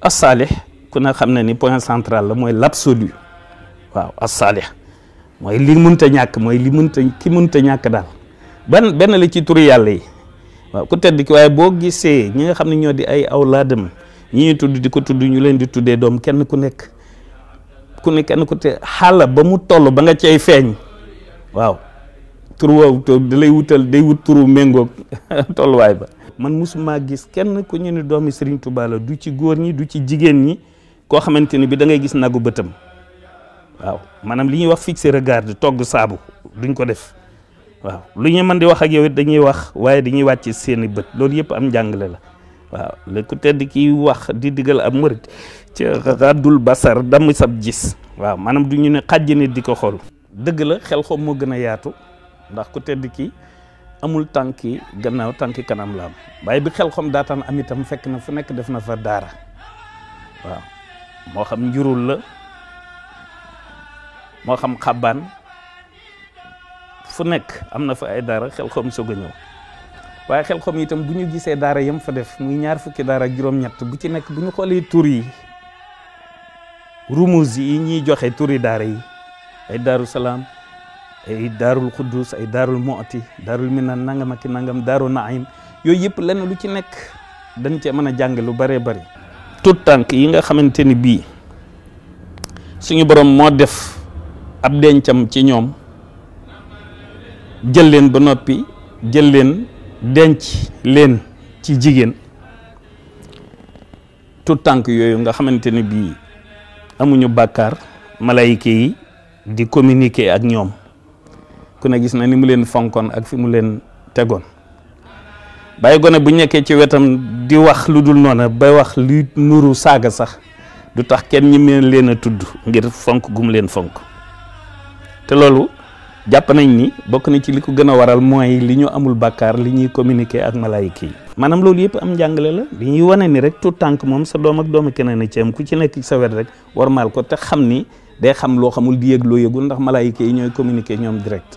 as-salih ku ne xam na ni point central la mooy l'absolu waaw as-salih mooy li mënta ñàkk mooy li mënta ñàkk daal benn la ci turu yàlla yi waaw ku tedd ki waaye boo gisee ñi nga xam ne ñoo di ay awlaadam ñi ñuy tudd di ko tudd ñu leen di tuddee doom kenn ku te xaala ba mu toll ba nga cay feeñ waaw tur woowu da lay wutal day wut turu méngoog tolluwaay ba man musuma gis kenn ku ñu ni doomi Serigne Touba la du ci góor ñi du ci jigéen ñi koo xamante ni bi da ngay gis nagu bëtam waaw maanaam li ñuy wax fixer regard togg saabu duñ ko def waaw lu ñu mën di wax ak yow it dañuy wax waaye dañuy wàcc seeni bët loolu yëpp am njàngale la waaw léegi ku tedd kiy wax di digal ab murit ci raddul basar damm sab gis waaw maanaam du ñu ne xàjj nit di ko xool dëgg la xel xom moo gën a yaatu ndax ku tedd ki amul tànki gannaaw tànki kanam la am waaye bi xel xom daataan am itam fekk na fu nekk def na fa daara waaw moo xam njurul la moo xam xabbaan fu nekk am na fa ay daara xel xom soog a ñëw waaye xel xom itam bu ñu gisee daara yam fa def muy 20 daara ak juróom-ñett bu ci nekk bu ñu xoolee tur yi rumuz yi ñuy joxe turi daara yi ay daaru salaam ay daarul xuddus ay daarul mooti daarul minan nangam ak nangam daaru naim yooyu yëpp lenn lu ci nekk dañ cee mën a jàng lu bëree bëri tout tànk yi nga xamante ni bii suñu borom moo def ab dencam ci ñoom jël leen ba noppi jël leen denc leen ci jigéen tout tànk yooyu nga xamante ni bii amuñu bàkkaar malayka yi di communiquer ak ñoom ku ne gis na ni mu leen fonkoon ak fi mu leen tegoon bàyyi gone bu nekkee ci wetam di wax lu dul noona bay wax luy nuru saaga sax du tax kenn ñi meen leen a tudd ngir fonk gum leen fonk te loolu jàpp nañ ni bokk na ci li ko gën a waral mooy li ñu amul bàkkaar li ñuy communiquer ak malaayika yi maanaam loolu yëpp am njàngale la li ñuy wane ni rek tout tànk moom sa doom ak doomu keneen a ci am ku ci nekk ci sa wet rek warmaal ko te xam ni day xam loo xamul di yëg loo yëgul ndax malaayika yi ñooy communiquer ñoom direct